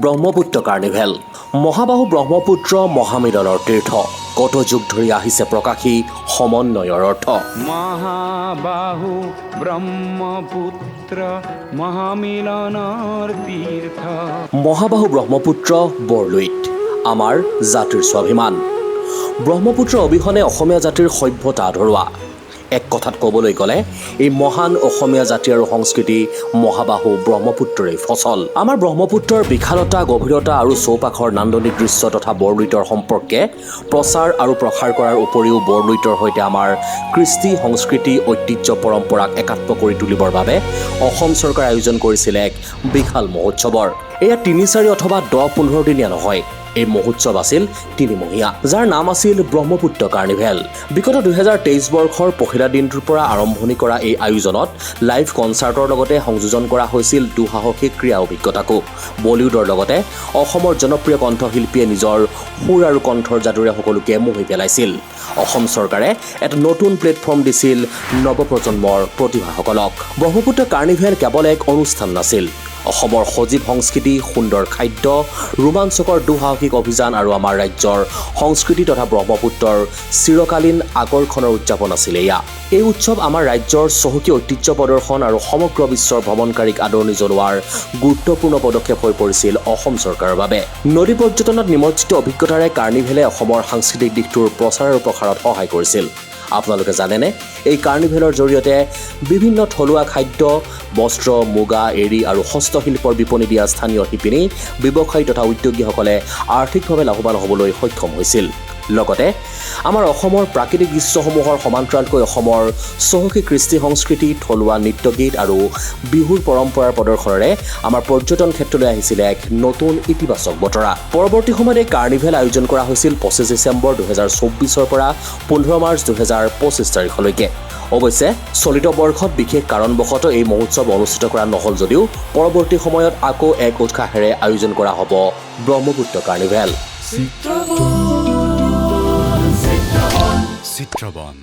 Brahmaputra carnival. মহাবাহু ব্ৰহ্মপুত্ৰ মহামিলনৰ তীৰ্থ। কত যুগ ধৰি আহিছে প্ৰকাশী সমন্বয়ৰ অৰ্থ। মহাবাহু ব্ৰহ্মপুত্ৰ মহামিলনৰ তীৰ্থ। মহাবাহু ব্ৰহ্মপুত্ৰ, বৰলুইত আমাৰ জাতিৰ স্বাভিমান। ব্ৰহ্মপুত্ৰ অবিহনে অসমীয়া জাতিৰ সভ্যতা আধৰুৱা। এক কথাত ক'বলৈ গ'লে এই মহান অসমীয়া জাতি আৰু সংস্কৃতি মহাবাহু ব্ৰহ্মপুত্ৰৰে ফচল। আমাৰ ব্ৰহ্মপুত্ৰৰ বিশালতা, গভীৰতা আৰু চৌপাশৰ নান্দনিক দৃশ্য তথা বৰলুইতৰ সম্পৰ্কে প্ৰচাৰ আৰু প্ৰসাৰ কৰাৰ উপৰিও বৰলুইতৰ সৈতে আমাৰ কৃষ্টি সংস্কৃতি, ঐতিহ্য, পৰম্পৰাক একাত্ম কৰি তুলিবৰ বাবে অসম চৰকাৰে আয়োজন কৰিছিল এক বিশাল মহোৎসৱৰ। এয়া 3-4 অথবা 10-15 দিনীয়া নহয়, এই মহোৎসৱ আছিল তিনিমহীয়া, যাৰ নাম আছিল ব্ৰহ্মপুত্ৰ কাৰ্নিভেল। বিগত 2023 বৰ্ষৰ পহিলা দিনটোৰ পৰা আৰম্ভণি কৰা এই আয়োজনত লাইভ কনচাৰ্টৰ লগতে সংযোজন কৰা হৈছিল দুঃসাহসিক ক্ৰীড়া অভিজ্ঞতাকো। বলিউডৰ লগতে অসমৰ জনপ্ৰিয় কণ্ঠশিল্পীয়ে নিজৰ সুৰ আৰু কণ্ঠৰ যাদুৰে সকলোকে মুহি পেলাইছিল। অসম চৰকাৰে এটা নতুন প্লেটফৰ্ম দিছিল নৱপ্ৰজন্মৰ প্ৰতিভাসকলক। ব্ৰহ্মপুত্ৰ কাৰ্নিভেল কেৱল এক অনুষ্ঠান নাছিল, অসমৰ সজীৱ সংস্কৃতি, সুন্দৰ খাদ্য, ৰোমাঞ্চকৰ দুঃসাহসিক অভিযান আৰু আমাৰ ৰাজ্যৰ সংস্কৃতি তথা ব্ৰহ্মপুত্ৰৰ চিৰকালীন আকৰ্ষণৰ উদযাপন আছিল এয়া। এই উৎসৱ আমাৰ ৰাজ্যৰ চহকী ঐতিহ্য প্ৰদৰ্শন আৰু সমগ্ৰ বিশ্বৰ ভ্ৰমণকাৰীক আদৰণি জনোৱাৰ গুৰুত্বপূৰ্ণ পদক্ষেপ হৈ পৰিছিল অসম চৰকাৰৰ বাবে। নদী পৰ্যটনত নিমজ্জিত অভিজ্ঞতাৰে কাৰ্নিভেলে অসমৰ সাংস্কৃতিক দিশটোৰ প্ৰচাৰ আৰু প্ৰসাৰত সহায় কৰিছিল। আপোনালোকে জানেনে, এই কাৰ্নিভেলৰ জৰিয়তে বিভিন্ন থলুৱা খাদ্য, বস্ত্ৰ, মুগা, এৰী আৰু হস্তশিল্পৰ বিপণী দিয়া স্থানীয় শিপিনী, ব্যৱসায়ী তথা উদ্যোগীসকলে আৰ্থিকভাৱে লাভৱান হ'বলৈ সক্ষম হৈছিল। লগতে আমাৰ অসমৰ প্ৰাকৃতিক দৃশ্যসমূহৰ সমান্তৰালকৈ অসমৰ চহকী কৃষ্টি সংস্কৃতি, থলুৱা নৃত্য গীত আৰু বিহুৰ পৰম্পৰাৰ প্ৰদৰ্শনেৰে আমাৰ পৰ্যটন ক্ষেত্ৰলৈ আহিছিল এক নতুন ইতিবাচক বতৰা। পৰৱৰ্তী সময়ত এই কাৰ্নিভেল আয়োজন কৰা হৈছিল 25 ডিচেম্বৰ 2024ৰ পৰা 15 মাৰ্চ 2025 তাৰিখলৈকে। অৱশ্যে চলিত বৰ্ষত বিশেষ কাৰণবশতঃ এই মহোৎসৱ অনুষ্ঠিত কৰা নহ'ল যদিও পৰৱৰ্তী সময়ত আকৌ এক উৎসাহেৰে আয়োজন কৰা হ'ব ব্ৰহ্মপুত্ৰ কাৰ্নিভেল। চিত্ৰবন।